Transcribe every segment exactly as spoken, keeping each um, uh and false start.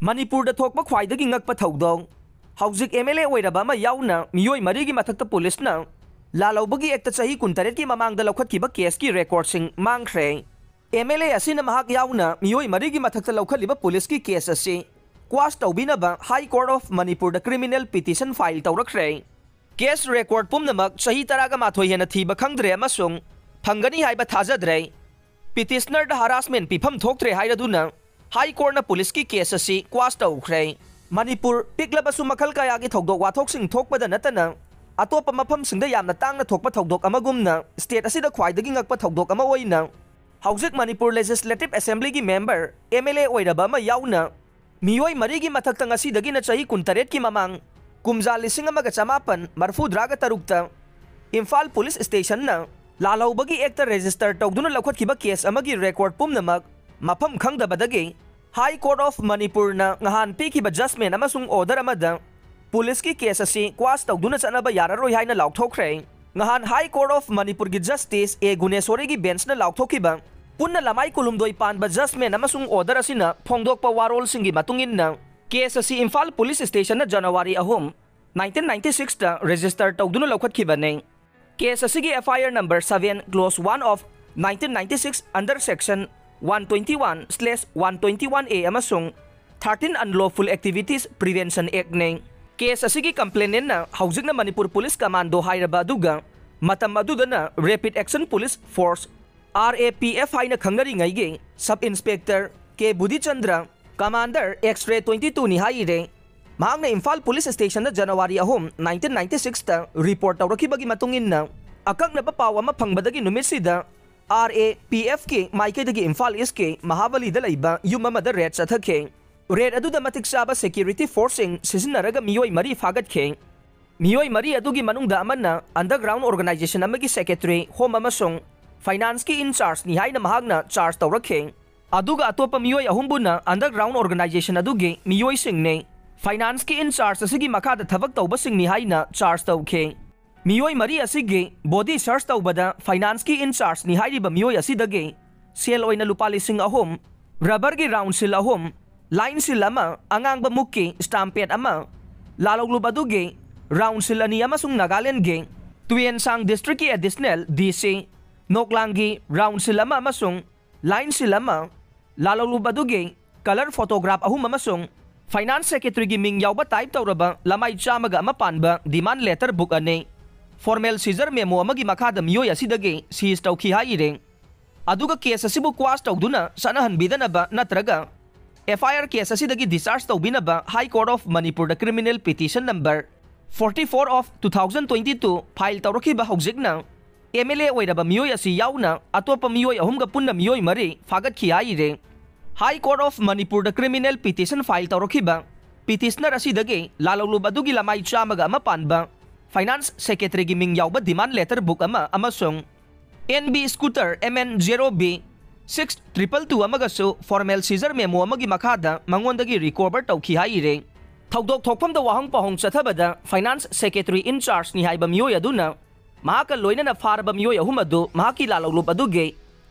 ꯃꯅꯤꯄꯨꯔꯗ ꯊꯣꯛꯄ ꯈ꯭ꯋꯥꯏꯗꯒꯤ ꯉꯛꯄ ꯊꯧꯗꯣꯛ꯫ ꯍꯧꯖꯤꯛ ꯑꯦꯝ ꯑꯦꯜ ꯑꯦ ꯑꯣꯏꯔꯕ ꯑꯃ ꯌꯥꯎꯅ ꯃꯤꯑꯣꯏ ꯃꯔꯤꯒꯤ ꯃꯊꯛꯇ ꯄꯨꯂꯤꯁꯅ ꯂꯥꯜꯍꯧꯕꯒꯤ ꯑꯦꯛꯇ ꯆꯍꯤ ꯀꯨꯟꯇꯔꯦꯠꯀꯤ ꯃꯃꯥꯡꯗ ꯂꯧꯈꯠꯈꯤꯕ ꯀꯦꯁꯀꯤ ꯔꯦꯀꯣꯔꯗꯁꯤꯡ ꯃꯥꯡꯈ꯭ꯔꯦ꯫ ꯑꯦꯝ ꯑꯦꯜ ꯑꯦ ꯑꯁꯤꯅ ꯃꯍꯥꯛ ꯌꯥꯎꯅ ꯃꯤꯑꯣꯏ ꯃꯔꯤꯒꯤ ꯃꯊꯛꯇ ꯂꯧꯈꯠꯂꯤꯕ ꯄꯨꯂꯤꯁꯀꯤ ꯀꯦꯁ ꯑꯁꯤ ꯀ꯭ꯋꯥꯁ ꯇꯧꯕꯤꯅꯕ ꯍꯥꯏ ꯀꯣꯔꯠ ꯑꯣꯐ ꯃꯅꯤꯄꯨꯔꯗ ꯀ꯭ꯔꯤꯃꯤꯅꯦꯜ ꯄꯤꯇꯤꯁꯟ ꯐꯥꯏꯜ ꯇꯧꯔꯛꯈ꯭ꯔꯦ꯫ ꯀꯦꯁ ꯔꯦꯀꯣꯔꯗ ꯄꯨꯝꯅꯃꯛ ꯆꯍꯤ ꯇꯔꯥꯒ ꯃꯥꯊꯣꯏ ꯍꯦꯟꯅ ꯊꯤꯕ ꯈꯪꯗ꯭ꯔꯦ ꯑꯃꯁꯨꯡ ꯐꯪꯒꯅꯤ ꯍꯥꯏꯕ ꯊꯥꯖꯗ꯭ꯔꯦ꯫ ꯄꯤꯇꯤꯁꯅꯔꯗ ꯍꯔꯥꯁꯃꯦꯟ ꯄꯤꯐꯝ ꯊꯣꯛꯇ꯭ꯔꯦ ꯍꯥꯏꯔꯗꯨꯅ ꯍꯥꯏ ꯀꯣꯔꯠꯅ ꯄꯨꯂꯤꯁꯀꯤ ꯀꯦꯁ ꯑꯁꯤ ꯀ꯭ꯋꯥꯁ ꯇꯧꯈ꯭ꯔꯦ꯫ ꯃꯅꯤꯄꯨꯔ ꯄꯤꯛꯂꯕꯁꯨ ꯃꯈꯜ ꯀꯌꯥꯒꯤ ꯊꯧꯗꯣꯛ ꯋꯥꯊꯣꯛꯁꯤꯡ ꯊꯣꯛꯄꯗ ꯅꯠꯇꯅ ꯑꯇꯣꯞꯄ ꯃꯐꯝꯁꯤꯡꯗ ꯌꯥꯝꯅ ꯇꯥꯡꯅ ꯊꯣꯛꯄ ꯊꯧꯗꯣꯛ ꯑꯃꯒꯨꯝꯅ ꯁ꯭ꯇꯦꯠ ꯑꯁꯤꯗ ꯈ꯭ꯋꯥꯏꯗꯒꯤ ꯉꯛꯄ ꯊꯧꯗꯣꯛ ꯑꯃ ꯑꯣꯏꯅ ꯍꯧꯖꯤꯛ ꯃꯅꯤꯄꯨꯔ ꯂꯦꯖꯤꯁꯂꯦꯇꯤꯚ ꯑꯦꯁꯦꯝꯕ꯭ꯂꯤꯒꯤ ꯃꯦꯝꯕꯔ, ꯑꯦꯝ ꯑꯦꯜ ꯑꯦ ꯑꯣꯏꯔꯕ ꯑꯃ ꯌꯥꯎꯅ ꯃꯤꯑꯣꯏ ꯃꯔꯤꯒꯤ ꯃꯊꯛꯇ ꯉꯁꯤꯗꯒꯤꯅ ꯆꯍꯤ ꯀꯨꯟꯇꯔꯦꯠꯀꯤ ꯃꯃꯥꯡ ꯀꯨꯝꯖꯥ ꯂꯤꯁꯤꯡ ꯑꯃꯒ ꯆꯃꯥꯄꯟ ꯃꯔꯐꯨꯇꯔꯥꯒ ꯇꯔꯨꯛꯇ ꯏꯝꯐꯥꯜ ꯄꯨꯂꯤꯁ ꯁ꯭ꯇꯦꯁꯟꯅ ꯂꯥꯜꯍꯧꯕꯒꯤ ꯑꯦꯛꯇ ꯔꯦꯖꯤꯁꯇꯔ ꯇꯧꯗꯨꯅ ꯂꯧꯈꯠꯈꯤꯕ ꯀꯦꯁ ꯑꯃꯒꯤ ꯔꯦꯀꯣꯔꯗ ꯄꯨꯝꯅꯃꯛ ꯃꯐꯝ ꯈꯪꯗꯕꯗꯒꯤ ꯍꯥꯏ ꯀꯣꯔꯠ ꯑꯣꯐ ꯃꯅꯤꯄꯨꯔꯅ ꯉꯍꯥꯟ ꯄꯤꯈꯤꯕ ꯖꯖꯃꯦꯟ ꯑꯃꯁꯨꯡ ꯑꯣꯔꯗꯔ ꯑꯃꯗ ꯄꯨꯂꯤꯁꯀꯤ ꯀꯦꯁ ꯑꯁꯤ ꯀ꯭ꯋꯥꯁ ꯇꯧꯗꯨꯅ ꯆꯠꯅꯕ ꯌꯥꯔꯔꯣꯏ ꯍꯥꯏꯅ ꯂꯥꯎꯊꯣꯛꯈ꯭ꯔꯦ꯫ ꯉꯍꯥꯟ ꯍꯥꯏ ꯀꯣꯔꯠ ꯑꯣꯐ ꯃꯅꯤꯄꯨꯔꯒꯤ ꯖꯁꯇꯤꯁ ꯑꯦ ꯒꯨꯅꯦꯁꯣꯔꯤꯒꯤ ꯕꯦꯟꯆꯅ ꯂꯥꯎꯊꯣꯛꯈꯤꯕ ꯄꯨꯟꯅ ꯂꯃꯥꯏ ꯀꯨꯟꯍꯨꯝꯗꯣꯏ ꯄꯥꯟꯕ ꯖꯖꯃꯦꯟ ꯑꯃꯁꯨꯡ ꯑꯣꯔꯗꯔ ꯑꯁꯤꯅ ꯐꯣꯡꯗꯣꯛꯄ ꯋꯥꯔꯣꯜꯁꯤꯡꯒꯤ ꯃꯇꯨꯡ ꯏꯟꯅ, ꯀꯦꯁ ꯑꯁꯤ ꯏꯝꯐꯥꯜ ꯄꯨꯂꯤꯁ ꯁ꯭ꯇꯦꯁꯟꯅ ꯖꯅꯋꯥꯔꯤ ꯑꯍꯨꯝ, ꯅꯥꯏꯟꯇꯤꯟ ꯅꯥꯏꯟꯇꯤ ꯁꯤꯛꯁꯇ ꯔꯦꯖꯤꯁꯇꯔ ꯇꯧꯗꯨꯅ ꯂꯧꯈꯠꯈꯤꯕꯅꯤ꯫ ꯀꯦꯁ ꯑꯁꯤꯒꯤ F I R number seven, clause one of nineteen ninety six under section one twenty one slash one twenty one A ꯑꯃꯁꯨꯡ thirteen Unlawful Activities Prevention Actꯅꯤ꯫ Case ꯑꯁꯤꯒꯤ ꯀꯝꯄ꯭ꯂꯦꯅꯦꯟꯅ ꯍꯧꯖꯤꯛꯅ ꯃꯅꯤꯄꯨꯔ ꯄꯨꯂꯤꯁ ꯀꯃꯥꯟꯗꯣ ꯍꯥꯏꯔꯕ ꯑꯗꯨꯒ ꯃꯇꯝ ꯑꯗꯨꯗꯅ rapid action police force, R A P F ꯍꯥꯏꯅ ꯈꯪꯅꯔꯤꯉꯩꯒꯤ sub inspector K Budhichandra, commander ex ꯔꯦ twenty twoꯅꯤ ꯍꯥꯏꯔꯦ꯫ ꯃꯍꯥꯛꯅ ꯏꯝꯐꯥꯜ ꯄꯨꯂꯤꯁ ꯁ꯭ꯇꯦꯁꯟꯗ ꯖꯅꯋꯥꯔꯤ ꯑꯍꯨꯝ, ꯅꯥꯏꯟꯇꯤꯟ ꯅꯥꯏꯟꯇꯤ ꯁꯤꯛꯁꯇ ꯔꯤꯄꯣꯔꯠ ꯇꯧꯔꯛꯈꯤꯕꯒꯤ ꯃꯇꯨꯡ ꯏꯟꯅ, ꯑꯀꯛꯅꯕ ꯄꯥꯎ ꯑꯃ ꯐꯪꯕꯗꯒꯤ ꯅꯨꯃꯤꯠꯁꯤꯗ ꯑꯥꯔ ꯑꯦ ꯄꯤ ꯑꯦꯐꯀꯤ ꯃꯥꯏꯀꯩꯗꯒꯤ ꯏꯝꯐꯥꯜ ꯏꯁꯀꯤ ꯃꯍꯥꯕꯂꯤꯗ ꯂꯩꯕ ꯌꯨꯝ ꯑꯃꯗ ꯔꯦꯗ ꯆꯠꯊꯈꯤ꯫ ꯔꯦꯗ ꯑꯗꯨꯗ ꯃꯇꯤꯛ ꯆꯥꯕ ꯁꯦꯀ꯭ꯌꯨꯔꯤꯇꯤ ꯐꯣꯔꯁꯁꯤꯡ ꯁꯤꯖꯤꯟꯅꯔꯒ ꯃꯤꯑꯣꯏ ꯃꯔꯤ ꯐꯥꯒꯠꯈꯤ꯫ ꯃꯤꯑꯣꯏ ꯃꯔꯤ ꯑꯗꯨꯒꯤ ꯃꯅꯨꯡꯗ ꯑꯃꯅ ꯑꯟꯗꯔꯒ꯭ꯔꯥꯎꯟ ꯑꯣꯔꯒꯅꯥꯏꯖꯦꯁꯟ ꯑꯃꯒꯤ ꯁꯦꯀ꯭ꯔꯦꯇꯔꯤ, ꯍꯣꯝ ꯑꯃꯁꯨꯡ ꯐꯥꯏꯅꯥꯟꯁꯀꯤ ꯏꯟꯆꯥꯔꯖꯅꯤ ꯍꯥꯏꯅ ꯃꯍꯥꯛꯅ ꯆꯥꯔꯖ ꯇꯧꯔꯛꯈꯤ꯫ ꯑꯗꯨꯒ ꯑꯇꯣꯞꯄ ꯃꯤꯑꯣꯏ ꯑꯍꯨꯝꯕꯨꯅ ꯑꯟꯗꯔꯒ꯭ꯔꯥꯎꯟ ꯑꯣꯔꯒꯅꯥꯏꯖꯦꯁꯟ ꯑꯗꯨꯒꯤ ꯃꯤꯑꯣꯏꯁꯤꯡꯅꯤ, ꯐꯥꯏꯅꯥꯟꯁꯀꯤ ꯏꯟꯆꯥꯔꯖ ꯑꯁꯤꯒꯤ ꯃꯈꯥꯗ ꯊꯕꯛ ꯇꯧꯕꯁꯤꯡꯅꯤ ꯍꯥꯏꯅ ꯆꯥꯔꯖ ꯇꯧꯈꯤ꯫ ꯃꯤꯑꯣꯏ ꯃꯔꯤ ꯑꯁꯤꯒꯤ ꯕꯣꯗꯤ ꯁꯔꯆ ꯇꯧꯕꯗ ꯐꯥꯏꯅꯥꯟꯁꯀꯤ ꯏꯟꯆꯥꯔꯖꯅꯤ ꯍꯥꯏꯔꯤꯕ ꯃꯤꯑꯣꯏ ꯑꯁꯤꯗꯒꯤ ꯁꯦꯜ ꯑꯣꯏꯅ ꯂꯨꯄꯥ ꯂꯤꯁꯤꯡ ꯑꯍꯨꯝ, ꯔꯕꯔꯒꯤ ꯔꯥꯎꯟ ꯁꯤꯜ ꯑꯍꯨꯝ, line seal ꯑꯃ, ꯑꯉꯥꯡꯕ ꯃꯨꯛꯀꯤ stamp pad ꯑꯃ, ꯂꯥꯂꯧꯂꯨꯞ ꯑꯗꯨꯒꯤ round seal ꯑꯅꯤ ꯑꯃꯁꯨꯡ ꯅꯥꯒꯥꯂꯦꯟꯗꯒꯤ ꯇꯨꯌꯦꯟꯁꯥꯡ district ꯀꯤ additional D C ꯅꯣꯛꯂꯥꯡꯒꯤ round seal ꯑꯃ ꯑꯃꯁꯨꯡ line seal ꯑꯃ, ꯂꯥꯂꯧꯂꯨꯞ ꯑꯗꯨꯒꯤ color photograph ꯑꯍꯨꯝ ꯑꯃꯁꯨꯡ finance secretary ꯒꯤ ꯃꯤꯡ ꯌꯥꯎꯕ type ꯇꯧꯔꯕ ꯂꯃꯥꯏ ꯆꯥꯝꯃꯒ ꯑꯃ ꯄꯥꯟꯕ demand letter book ꯑꯅꯤ formal seizure memo ꯑꯃꯒꯤ ꯃꯈꯥꯗ ꯃꯤꯑꯣꯏ ꯑꯁꯤꯗꯒꯤ seize ꯇꯧꯈꯤ ꯍꯥꯏꯔꯤ꯫ ꯑꯗꯨꯒ case ꯑꯁꯤꯕꯨ quash ꯇꯧꯗꯨꯅ ꯆꯠꯅꯍꯟꯕꯤꯗꯅꯕ ꯅꯠꯇ꯭ꯔꯒ F I R case ꯑꯁꯤꯗꯒꯤ discharge ꯇꯧꯕꯤꯅꯕ High Court of ꯃꯅꯤꯄꯨꯔꯗ criminal petition number forty four of two thousand twenty two file ꯇꯧꯔꯛꯈꯤꯕ ꯍꯧꯖꯤꯛꯅ M L A ꯑꯣꯏꯔꯕ ꯃꯤꯑꯣꯏ ꯑꯁꯤ ꯌꯥꯎꯅ ꯑꯇꯣꯞꯄ ꯃꯤꯑꯣꯏ ꯑꯍꯨꯝꯒ ꯄꯨꯟꯅ ꯃꯤꯑꯣꯏ ꯃꯔꯤ ꯐꯥꯒꯠꯈꯤ ꯍꯥꯏꯔꯦ꯫ High Court of ꯃꯅꯤꯄꯨꯔꯗ criminal petition file ꯇꯧꯔꯛꯈꯤꯕ petitioner ꯑꯁꯤꯗꯒꯤ ꯂꯥꯂꯧꯂꯨꯞ ꯑꯗꯨꯒꯤ ꯂꯃꯥꯏ ꯆꯥꯝꯃꯒ ꯑꯃ ꯄꯥꯟꯕ finance secretary ꯒꯤ ꯃꯤꯡ ꯌꯥꯎꯕ demand letter book ꯑꯃ ꯑꯃꯁꯨꯡ N B scooter M N zero B six triple two ꯑꯃꯒꯁꯨ formal seizure memo ꯑꯃꯒꯤ ꯃꯈꯥꯗ ꯃꯉꯣꯟꯗꯒꯤ recover ꯇꯧꯈꯤ ꯍꯥꯏꯔꯦ꯫ ꯊꯧꯗꯣꯛ ꯊꯣꯛꯐꯝꯗ ꯋꯥꯍꯪ ꯄꯥꯎꯍꯪ ꯆꯠꯊꯕꯗ finance secretary in charge ꯅꯤ ꯍꯥꯏꯕ ꯃꯤꯑꯣꯏ ꯑꯗꯨꯅ ꯃꯍꯥꯛꯀ ꯂꯣꯏꯅꯅ ꯐꯥꯔꯕ ꯃꯤꯑꯣꯏ ꯑꯍꯨꯝ ꯑꯗꯨ ꯃꯍꯥꯛꯀꯤ ꯂꯥꯂꯧꯂꯨꯞ ꯑꯗꯨꯒꯤ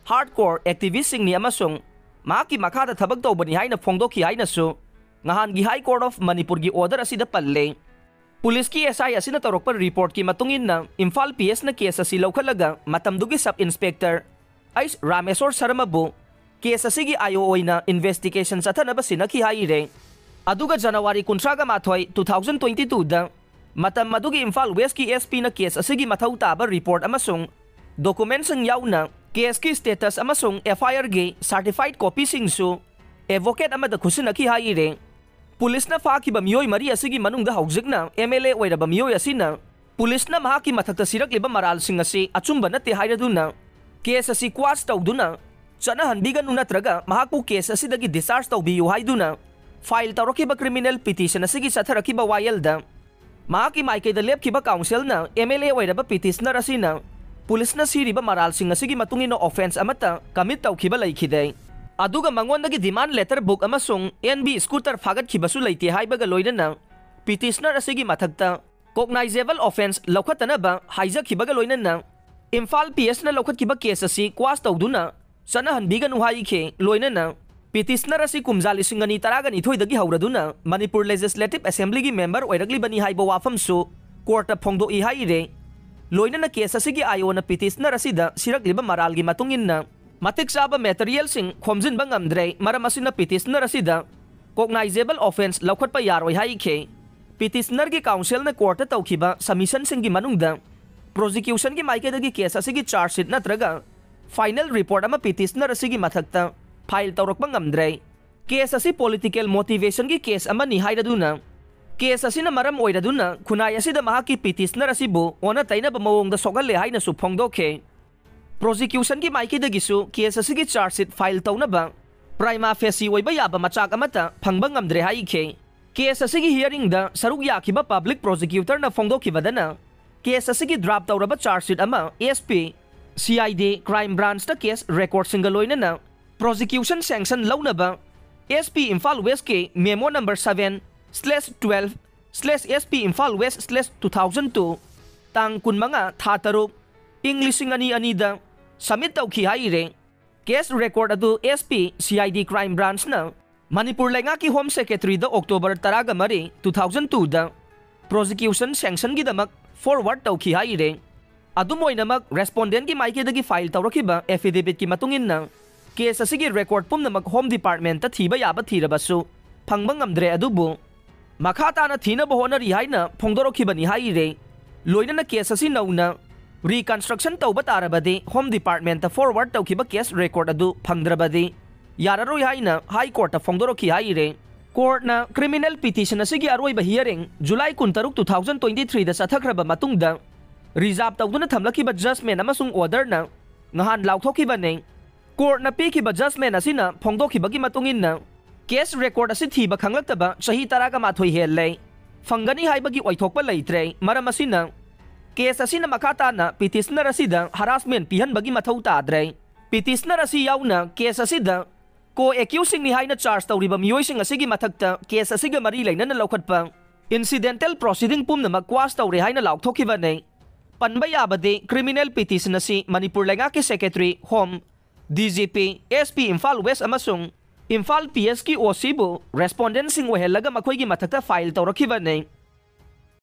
hardcore activist ꯁꯤꯡꯅꯤ ꯑꯃꯁꯨꯡ ꯃꯍꯥꯛꯀꯤ ꯃꯈꯥꯗ ꯊꯕꯛ ꯇꯧꯕꯅꯤ ꯍꯥꯏꯅ ꯐꯣꯡꯗꯣꯛꯈꯤ ꯍꯥꯏꯅꯁꯨ ꯉꯍꯥꯟꯒꯤ High Court of ꯃꯅꯤꯄꯨꯔꯒꯤ order ꯑꯁꯤꯗ ꯄꯜꯂꯦ꯫ ꯄꯨꯂꯤꯁꯀꯤ S I ꯑꯁꯤꯅ ꯇꯧꯔꯛꯄ report ꯀꯤ ꯃꯇꯨꯡ ꯏꯟꯅ ꯏꯝꯐꯥꯜ P S ꯅ case ꯑꯁꯤ ꯂꯧꯈꯠꯂꯒ ꯃꯇꯝꯗꯨꯒꯤ sub inspector H Rameshwor ꯁꯔꯃꯕꯨ case ꯑꯁꯤꯒꯤ I O ꯑꯣꯏꯅ investigation ꯆꯠꯊꯅꯕ ꯁꯤꯟꯅꯈꯤ ꯍꯥꯏꯔꯦ꯫ ꯑꯗꯨꯒ ꯖꯅꯋꯥꯔꯤ ꯀꯨꯟꯊ꯭ꯔꯥꯒ ꯃꯥꯊꯣꯏ, two thousand twenty two ꯗ ꯃꯇꯝ ꯑꯗꯨꯒꯤ ꯏꯝꯐꯥꯜ West ꯀꯤ S P ꯅ case ꯑꯁꯤꯒꯤ ꯃꯊꯧ ꯇꯥꯕ report ꯑꯃꯁꯨꯡ document ꯁꯤꯡ ꯌꯥꯎꯅ case ꯀꯤ status ꯑꯃꯁꯨꯡ F I R ꯒꯤ certified copy ꯁꯤꯡꯁꯨ advocate ꯑꯃꯗ ꯈꯨꯠꯁꯤꯟꯅꯈꯤ ꯍꯥꯏꯔꯦ꯫ ꯄꯨꯂꯤꯁꯅ ꯐꯥꯈꯤꯕ ꯃꯤꯑꯣꯏ ꯃꯔꯤ ꯑꯁꯤꯒꯤ ꯃꯅꯨꯡꯗ ꯍꯧꯖꯤꯛꯅ M L A ꯑꯣꯏꯔꯕ ꯃꯤꯑꯣꯏ ꯑꯁꯤꯅ ꯄꯨꯂꯤꯁꯅ ꯃꯍꯥꯛꯀꯤ ꯃꯊꯛꯇ ꯁꯤꯔꯛꯂꯤꯕ ꯃꯔꯥꯜꯁꯤꯡ ꯑꯁꯤ ꯑꯆꯨꯝꯕ ꯅꯠꯇꯦ ꯍꯥꯏꯔꯗꯨꯅ case ꯑꯁꯤ quash ꯇꯧꯗꯨꯅ ꯆꯠꯅꯍꯟꯕꯤꯒꯅꯨ ꯅꯠꯇ꯭ꯔꯒ ꯃꯍꯥꯛꯄꯨ case ꯑꯁꯤꯗꯒꯤ discharge ꯇꯧꯕꯤꯌꯨ ꯍꯥꯏꯗꯨꯅ file ꯇꯧꯔꯛꯈꯤꯕ criminal petition ꯑꯁꯤꯒꯤ ꯆꯠꯊꯔꯛꯈꯤꯕ ꯋꯥꯌꯦꯜꯗ ꯃꯍꯥꯛꯀꯤ ꯃꯥꯏꯀꯩꯗ ꯂꯦꯞꯈꯤꯕ counsel ꯅ M L A ꯑꯣꯏꯔꯕ petitioner ꯑꯁꯤꯅ ꯄꯨꯂꯤꯁꯅ ꯁꯤꯔꯤꯕ ꯃꯔꯥꯜꯁꯤꯡ ꯑꯁꯤꯒꯤ ꯃꯇꯨꯡ ꯏꯟꯅ offence ꯑꯃꯠꯇ commit ꯇꯧꯈꯤꯕ ꯂꯩꯈꯤꯗꯦ꯫ ꯑꯗꯨꯒ ꯃꯉꯣꯟꯗꯒꯤ demand letter book ꯑꯃꯁꯨꯡ N B scooter ꯐꯥꯒꯠꯈꯤꯕꯁꯨ ꯂꯩꯇꯦ ꯍꯥꯏꯕꯒ ꯂꯣꯏꯅꯅ petitioner ꯑꯁꯤꯒꯤ ꯃꯊꯛꯇ cognizable offence ꯂꯧꯈꯠꯇꯅꯕ ꯍꯥꯏꯖꯈꯤꯕꯒ ꯂꯣꯏꯅꯅ ꯏꯝꯐꯥꯜ P S ꯅ ꯂꯧꯈꯠꯈꯤꯕ case ꯑꯁꯤ quash ꯇꯧꯗꯨꯅ ꯆꯠꯅꯍꯟꯕꯤꯒꯅꯨ ꯍꯥꯏꯈꯤ꯫ ꯂꯣꯏꯅꯅ Petitioner ꯑꯁꯤ ꯀꯨꯝꯖꯥ ꯂꯤꯁꯤꯡ ꯑꯅꯤ ꯇꯔꯥꯒ ꯅꯤꯊꯣꯏꯗꯒꯤ ꯍꯧꯔꯗꯨꯅ ꯃꯅꯤꯄꯨꯔ Legislative Assemblyꯒꯤ member ꯑꯣꯏꯔꯛꯂꯤꯕꯅꯤ ꯍꯥꯏꯕ ꯋꯥꯐꯝꯁꯨ courtꯇ ꯐꯣꯡꯗꯣꯛꯏ ꯍꯥꯏꯔꯦ꯫ ꯂꯣꯏꯅꯅ case ꯑꯁꯤꯒꯤ ꯑꯥꯏꯑꯣꯅ petitioner ꯑꯁꯤꯗ ꯁꯤꯔꯛꯂꯤꯕ ꯃꯔꯥꯜꯒꯤ ꯃꯇꯨꯡ ꯏꯟꯅ ꯃꯇꯤꯛ ꯆꯥꯕ materialꯁꯤꯡ ꯈꯣꯝꯖꯤꯟꯕ ꯉꯝꯗ꯭ꯔꯦ, ꯃꯔꯝ ꯑꯁꯤꯅ petitioner ꯑꯁꯤꯗ cognizable offence ꯂꯧꯈꯠꯄ ꯌꯥꯔꯣꯏ ꯍꯥꯏꯈꯤ꯫ Petitionerꯒꯤ counselꯅ courtꯇ ꯇꯧꯈꯤꯕ submissionꯁꯤꯡꯒꯤ ꯃꯅꯨꯡꯗ prosecutionꯒꯤ ꯃꯥꯏꯀꯩꯗꯒꯤ case ꯑꯁꯤꯒꯤ charge sheet ꯅꯠꯇ꯭ꯔꯒ final report ꯑꯃ petitioner ꯑꯁꯤꯒꯤ ꯃꯊꯛꯇ file ꯇꯧꯔꯛꯄ ꯉꯝꯗ꯭ꯔꯦ꯫ Case ꯑꯁꯤ political motivationꯒꯤ case ꯑꯃꯅꯤ ꯍꯥꯏꯔꯗꯨꯅ, case ꯑꯁꯤꯅ ꯃꯔꯝ ꯑꯣꯏꯔꯗꯨꯅ ꯈꯨꯟꯅꯥꯏ ꯑꯁꯤꯗ ꯃꯍꯥꯛꯀꯤ petitioner ꯑꯁꯤꯕꯨ ꯑꯣꯟꯅ ꯇꯩꯅꯕ ꯃꯑꯣꯡꯗ ꯁꯣꯛꯍꯜꯂꯦ ꯍꯥꯏꯅꯁꯨ ꯐꯣꯡꯗꯣꯛꯈꯤ꯫ Prosecutionꯒꯤ ꯃꯥꯏꯀꯩꯗꯒꯤꯁꯨ case ꯑꯁꯤꯒꯤ charge sheet file ꯇꯧꯅꯕ prima facie ꯑꯣꯏꯕ ꯌꯥꯕ ꯃꯆꯥꯛ ꯑꯃꯠꯇ ꯐꯪꯕ ꯉꯝꯗ꯭ꯔꯦ ꯍꯥꯏꯈꯤ꯫ Case ꯑꯁꯤꯒꯤ hearingꯗ ꯁꯔꯨꯛ ꯌꯥꯈꯤꯕ public prosecutorꯅ ꯐꯣꯡꯗꯣꯛꯈꯤꯕꯗꯅ, case ꯑꯁꯤꯒꯤ draft ꯇꯧꯔꯕ charge sheet ꯑꯃ SP, CID, Crime Branchꯇ case recordꯁꯤꯡꯒ ꯂꯣꯏꯅꯅ prosecution sanction ꯂꯧꯅꯕ SP Imphal Westꯀꯤ memo number seven slash twelve slash SP Imphal West slash two thousand two, ꯇꯥꯡ ꯀꯨꯟꯃꯉꯥ ꯊꯥ ꯇꯔꯨꯛ, ꯏꯪ ꯂꯤꯁꯤꯡ ꯑꯅꯤ ꯑꯅꯤꯗ submit ꯇꯧꯈꯤ ꯍꯥꯏꯔꯦ꯫ Case record ꯑꯗꯨ SP, CID, Crime Branchꯅ ꯃꯅꯤꯄꯨꯔ ꯂꯩꯉꯥꯛꯀꯤ Home Secretaryꯗ October ꯇꯔꯥꯒ ꯃꯔꯤ, two thousand twoꯗ prosecution sanctionꯒꯤꯗꯃꯛ forward ꯇꯧꯈꯤ ꯍꯥꯏꯔꯦ꯫ ꯑꯗꯨꯝ ꯑꯣꯏꯅꯃꯛ, respondentꯀꯤ ꯃꯥꯏꯀꯩꯗꯒꯤ file ꯇꯧꯔꯛꯈꯤꯕ affidavitꯀꯤ ꯃꯇꯨꯡ ꯏꯟꯅ, case ꯑꯁꯤꯒꯤ record ꯄꯨꯝꯅꯃꯛ Home Departmentꯇ ꯊꯤꯕ ꯌꯥꯕ ꯊꯤꯔꯕꯁꯨ ꯐꯪꯕ ꯉꯝꯗ꯭ꯔꯦ, ꯑꯗꯨꯕꯨ ꯃꯈꯥ ꯇꯥꯅ ꯊꯤꯅꯕ ꯍꯣꯠꯅꯔꯤ ꯍꯥꯏꯅ ꯐꯣꯡꯗꯣꯔꯛꯈꯤꯕꯅꯤ ꯍꯥꯏꯔꯦ꯫ ꯂꯣꯏꯅꯅ case ꯑꯁꯤ ꯅꯧꯅ reconstruction ꯇꯧꯕ ꯇꯥꯔꯕꯗꯤ, Home Departmentꯇ forward ꯇꯧꯈꯤꯕ case record ꯑꯗꯨ ꯐꯪꯗ꯭ꯔꯕꯗꯤ ꯌꯥꯔꯔꯣꯏ ꯍꯥꯏꯅ High Courtꯇ ꯐꯣꯡꯗꯣꯔꯛꯈꯤ ꯍꯥꯏꯔꯦ꯫ Courtꯅ criminal petition ꯑꯁꯤꯒꯤ ꯑꯔꯣꯏꯕ hearing July ꯀꯨꯟꯇꯔꯨꯛ, two thousand twenty threeꯗ ꯆꯠꯊꯈ꯭ꯔꯕ ꯃꯇꯨꯡꯗ, reserve ꯇꯧꯗꯨꯅ ꯊꯝꯂꯛꯈꯤꯕ judgment ꯑꯃꯁꯨꯡ orderꯅ ꯉꯍꯥꯟ ꯂꯥꯎꯊꯣꯛꯈꯤꯕꯅꯤ꯫ Courtꯅ ꯄꯤꯈꯤꯕ judgment ꯑꯁꯤꯅ ꯐꯣꯡꯗꯣꯛꯈꯤꯕꯒꯤ ꯃꯇꯨꯡ ꯏꯟꯅ, case record ꯑꯁꯤ ꯊꯤꯕ ꯈꯪꯂꯛꯇꯕ ꯆꯍꯤ ꯇꯔꯥꯒ ꯃꯥꯊꯣꯏ ꯍꯦꯜꯂꯦ꯫ ꯐꯪꯒꯅꯤ ꯍꯥꯏꯕꯒꯤ ꯑꯣꯏꯊꯣꯛꯄ ꯂꯩꯇ꯭ꯔꯦ꯫ ꯃꯔꯝ ꯑꯁꯤꯅ, case ꯑꯁꯤꯅ ꯃꯈꯥ ꯇꯥꯅ petitioner ꯑꯁꯤꯗ harassment ꯄꯤꯍꯟꯕꯒꯤ ꯃꯊꯧ ꯇꯥꯗ꯭ꯔꯦ꯫ Petitioner ꯑꯁꯤ ꯌꯥꯎꯅ case ꯑꯁꯤꯗ co-accusedꯁꯤꯡꯅꯤ ꯍꯥꯏꯅ charge ꯇꯧꯔꯤꯕ ꯃꯤꯑꯣꯏꯁꯤꯡ ꯑꯁꯤꯒꯤ ꯃꯊꯛꯇ case ꯑꯁꯤꯒ ꯃꯔꯤ ꯂꯩꯅꯅ ꯂꯧꯈꯠꯄ incidental proceeding ꯄꯨꯝꯅꯃꯛ quash ꯇꯧꯔꯦ ꯍꯥꯏꯅ ꯂꯥꯎꯊꯣꯛꯈꯤꯕꯅꯤ꯫ ꯄꯟꯕ ꯌꯥꯕꯗꯤ, criminal petition ꯑꯁꯤ ꯃꯅꯤꯄꯨꯔ ꯂꯩꯉꯥꯛꯀꯤ Secretary Home, DGP, SP Imphal West ꯑꯃꯁꯨꯡ ꯏꯝꯐꯥꯜ ꯄꯤ ꯑꯦꯁꯀꯤ ꯑꯣ ꯁꯤꯕꯨ ꯔꯦꯁꯄꯣꯟꯗꯦꯟꯁꯤꯡ ꯑꯣꯏꯍꯜꯂꯒ ꯃꯈꯣꯏꯒꯤ ꯃꯊꯛꯇ ꯐꯥꯏꯜ ꯇꯧꯔꯛꯈꯤꯕꯅꯤ꯫